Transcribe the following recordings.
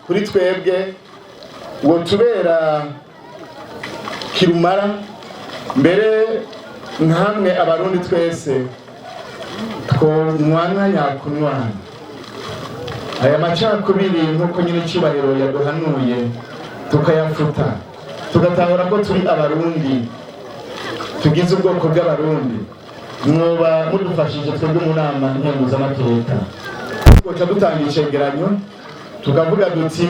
Kuri twebwe wotubera kirumara, mbere nkamwe Abarundi twese twonywana nyakunywana aya macakubiri, nk'uko nyine icyubahiro yaduhanuye, tukayafuta, tugatahura ko turi Abarundi, tugize ubwoko bw'Abarundi. Mwoba mudufashije. Twebwe mu nama nkenguzamateka twoca dutanga icegeranyo, tukavuga duti: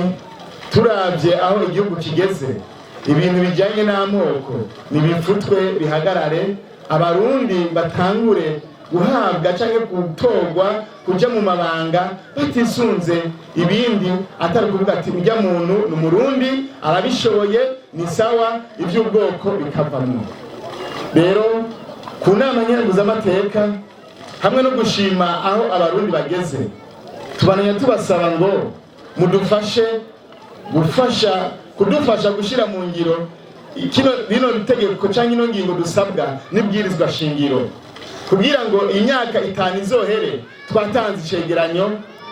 "Turavye aho igihugu kigeze, ibintu bijyanye n'amoko nibifutwe, bihagarare, Abarundi batangure guhabwa canke gutorwa kuja mu mabanga batisunze ibindi, atari kuvuga ati ujya muntu ni Umurundi, arabishoboye, ni sawa, iby'ubwoko bikavamwo." Rero ku nama nkenguzamateka, hamwe no gushima aho Abarundi bageze, tubananya tubasaba ngo mudufashe gufasha kudufasha gushyira mu ngiro kino rino tegeko cyangwa ino ngingo dusabwa n'ibwirizwa shingiro, kugira ngo imyaka 5 izohere twatanze icegeranyo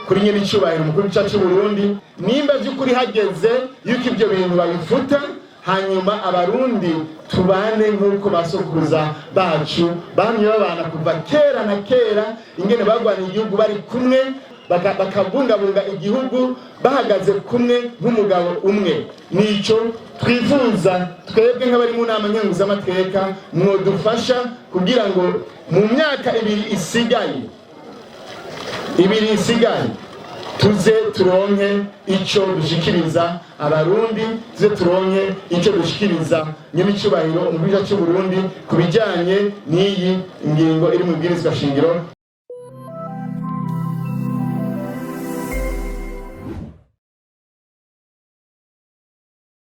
kuri nyine icyubahiro umukuru w'igihugu cy'u Burundi, nimba by'ukuri hageze yuko ibyo bintu babifuta, hanyuma Abarundi tubane nk'uko basokuruza bacu bamye babana kuva kera na kera, ingene bagwaniye igihugu bari kumwe, bakabungabunga igihugu bahagaze kumwe nk'umugabo umwe. Nico twifuza twebwe nk'abari mu nama nkenguzamateka, mwodufasha kugira ngo mu myaka 2 isigaye, 2 isigaye, tuze turonke ico dushikiriza Abarundi, tuze turonke ico dushikiriza nyene icyubahiro umukuru w'igihugu cy'u Burundi ku bijanye n'iyi ngingo iri mu bwirizwa shingiro.